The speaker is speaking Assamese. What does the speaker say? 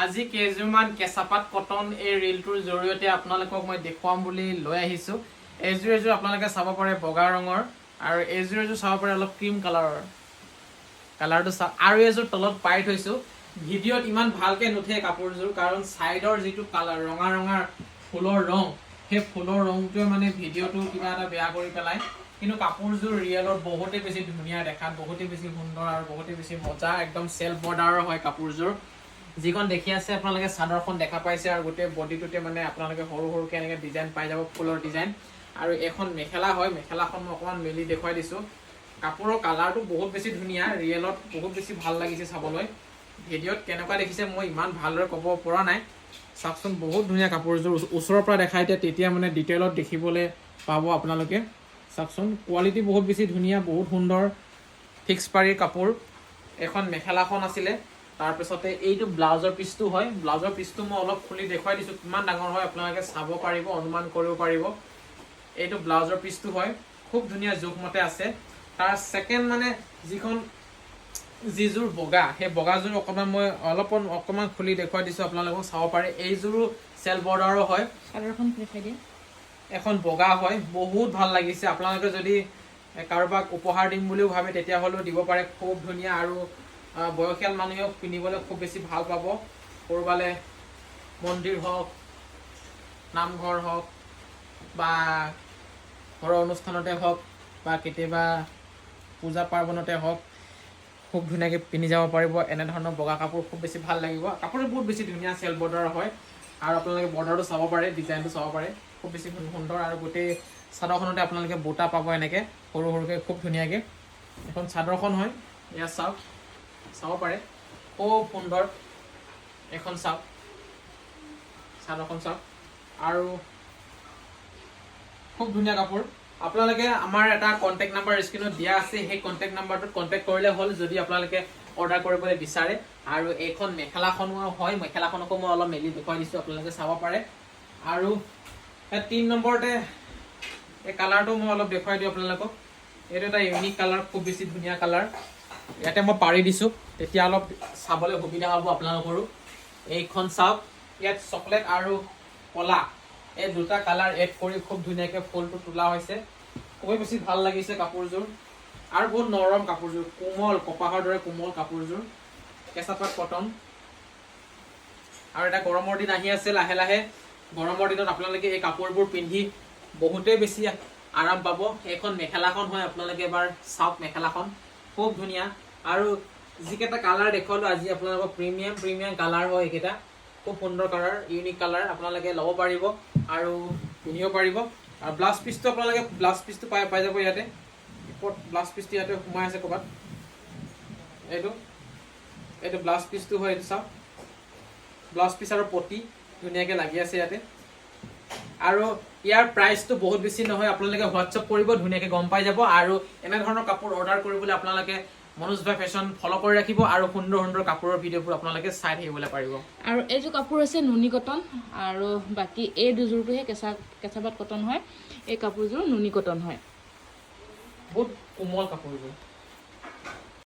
আজি কেইযোৰমান কেঁচাপাত কটন এই ৰিলটোৰ জৰিয়তে আপোনালোকক মই দেখুৱাম বুলি লৈ আহিছোঁ। এইযোৰ এযোৰ আপোনালোকে চাব পাৰে বগা ৰঙৰ আৰু এইযোৰ এযোৰ চাব পাৰে অলপ ক্ৰীম কালাৰৰ। কালাৰটো চাওক। আৰু এইযোৰ তলত পাৰি থৈছোঁ। ভিডিঅ'ত ইমান ভালকে নুঠে কাপোৰযোৰ, কাৰণ ছাইডৰ যিটো কালাৰ, ৰঙা ৰঙা ফুলৰ ৰং, সেই ফুলৰ ৰংটোৱে মানে ভিডিঅ'টো কিবা এটা বেয়া কৰি পেলায়। কিন্তু কাপোৰযোৰ ৰিয়েলত বহুতেই বেছি ধুনীয়া দেখাত, বহুতেই বেছি সুন্দৰ আৰু বহুতেই বেছি মজা। একদম চেল্ফ বৰ্ডাৰৰ হয় কাপোৰযোৰ। যিখন দেখি আছে আপোনালোকে, চাদৰখন দেখা পাইছে আৰু গোটেই বডিটোতে মানে আপোনালোকে সৰু সৰুকে এনেকে ডিজাইন পাই যাব, ফুলৰ ডিজাইন। আৰু এইখন মেখেলা হয়। মেখেলাখন মই অকণমান মেলি দেখুৱাই দিছোঁ। কাপোৰৰ কালাৰটো বহুত বেছি ধুনীয়া। ৰিয়েলত বহুত বেছি ভাল লাগিছে চাবলৈ। ভিডিঅ'ত কেনেকুৱা দেখিছে মই ইমান ভালদৰে ক'ব পৰা নাই। চাওকচোন, বহুত ধুনীয়া কাপোৰযোৰ। ওচৰৰ পৰা দেখাই এতিয়া তেতিয়া মানে ডিটেইলত দেখিবলৈ পাব আপোনালোকে। চাওকচোন, কোৱালিটি বহুত বেছি ধুনীয়া, বহুত সুন্দৰ, ফিক্স পাৰিৰ কাপোৰ। এখন মেখেলাখন আছিলে। তাৰপিছতে এইটো ব্লাউজৰ পিচটো হয়। ব্লাউজৰ পিচটো মই অলপ খুলি দেখুৱাই দিছোঁ, কিমান ডাঙৰ হয় আপোনালোকে চাব পাৰিব, অনুমান কৰিব পাৰিব। এইটো ব্লাউজৰ পিচটো হয়। খুব ধুনীয়া জোখমতে আছে। তাৰ ছেকেণ্ড মানে যিযোৰ বগা, সেই বগাযোৰ অকণমান মই অলপমান অকণমান খুলি দেখুৱাই দিছোঁ, আপোনালোকক চাব পাৰে। এইযোৰো চেল্ফ বৰ্ডাৰৰ হয়। চাদৰখন দেখাই দিয়া। এখন বগা হয়, বহুত ভাল লাগিছে। আপোনালোকে যদি কাৰোবাক উপহাৰ দিম বুলিও ভাবে, তেতিয়াহ'লেও দিব পাৰে। খুব ধুনীয়া আৰু বয়সীয়াল মানুহেও পিন্ধিবলৈ খুব বেছি ভাল পাব। ক'ৰবালৈ মন্দিৰ হওক, নামঘৰ হওক বা ঘৰৰ অনুষ্ঠানতে হওক বা কেতিয়াবা পূজা পাৰ্বণতে হওক, খুব ধুনীয়াকৈ পিন্ধি যাব পাৰিব। এনেধৰণৰ বগা কাপোৰ খুব বেছি ভাল লাগিব। কাপোৰটো বহুত বেছি ধুনীয়া, চেল্ফ বৰ্ডাৰ হয় আৰু আপোনালোকে বৰ্ডাৰটো চাব পাৰে, ডিজাইনটো চাব পাৰে। খুব বেছি সুন্দৰ আৰু গোটেই চাদৰখনতে আপোনালোকে বুটা পাব এনেকৈ সৰু সৰুকৈ খুব ধুনীয়াকৈ। এখন চাদৰখন হয়। ইয়াত চাওক, চাব পাৰে, খুব সুন্দৰ। এখন চাওক, চাদৰখন চাওক আৰু খুব ধুনীয়া কাপোৰ। আপোনালোকে আমাৰ এটা কণ্টেক্ট নাম্বাৰ স্ক্ৰীণত দিয়া আছে, সেই কণ্টেক্ট নাম্বাৰটোত কণ্টেক্ট কৰিলে হ'ল, যদি আপোনালোকে অৰ্ডাৰ কৰিবলৈ বিচাৰে। আৰু এইখন মেখেলাখনো হয়। মেখেলাখনকো মই অলপ মেলি দেখুৱাই দিছোঁ, আপোনালোকে চাব পাৰে। আৰু এই 3 নম্বৰতে এই কালাৰটো মই অলপ দেখুৱাই দিওঁ আপোনালোকক। এইটো এটা ইউনিক কালাৰ, খুব বেছি ধুনীয়া কালাৰ। ইয়াতে মই পাৰি দিছোঁ, তেতিয়া অলপ চাবলৈ সুবিধা হ'ব আপোনালোকৰো। এইখন চাওক, ইয়াত চকলেট আৰু কলা এই দুটা কালাৰ এড কৰি খুব ধুনীয়াকৈ ফুলটো তোলা হৈছে। খুবেই বেছি ভাল লাগিছে কাপোৰযোৰ আৰু বহুত নৰম কাপোৰযোৰ, কোমল, কপাহৰ দৰে কোমল কাপোৰযোৰ, কেঁচাপাত কটন। আৰু এটা গৰমৰ দিন আহি আছে লাহে লাহে। গৰমৰ দিনত আপোনালোকে এই কাপোৰবোৰ পিন্ধি বহুতেই বেছি আৰাম পাব। এইখন মেখেলাখন হয়। আপোনালোকে এবাৰ চাওক, মেখেলাখন খুব ধুনীয়া। আৰু যিকেইটা কালাৰ দেখুৱালো আজি আপোনালোকক, প্ৰিমিয়াম প্ৰিমিয়াম কালাৰ হয় এইকেইটা। খুব সুন্দৰ কালাৰ, ইউনিক কালাৰ। আপোনালোকে ল'ব পাৰিব আৰু পিন্ধিব পাৰিব। আৰু ব্লাউজ পিচটো আপোনালোকে ব্লাউজ পিচটো পাই পাই যাব ইয়াতে। ক'ত ব্লাউজ পিচটো? ইয়াতে সোমাই আছে ক'ৰবাত। এইটো এইটো ব্লাউজ পিচটো হয়। এইটো চাওক, ব্লাউজ পিচ আৰু পতি ধুনীয়াকৈ লাগি আছে ইয়াতে। আৰু ইয়াৰ প্ৰাইচটো বহুত বেছি নহয়। আপোনালোকে হোৱাটছএপ কৰিব, ধুনীয়াকৈ গম পাই যাব। আৰু এনেধৰণৰ কাপোৰ অৰ্ডাৰ কৰিবলৈ আপোনালোকে মনোজ ভাই ফেশ্বন ফ'ল' কৰি ৰাখিব আৰু সুন্দৰ সুন্দৰ কাপোৰৰ ভিডিঅ'বোৰ আপোনালোকে চাই থাকিবলৈ পাৰিব। আৰু এইযোৰ কাপোৰ হৈছে নুনি কটন আৰু বাকী এই দুযোৰটোহে কেঁচাপাত কটন হয়। এই কাপোৰযোৰ নুনি কটন হয়। বহুত কোমল কাপোৰযোৰ।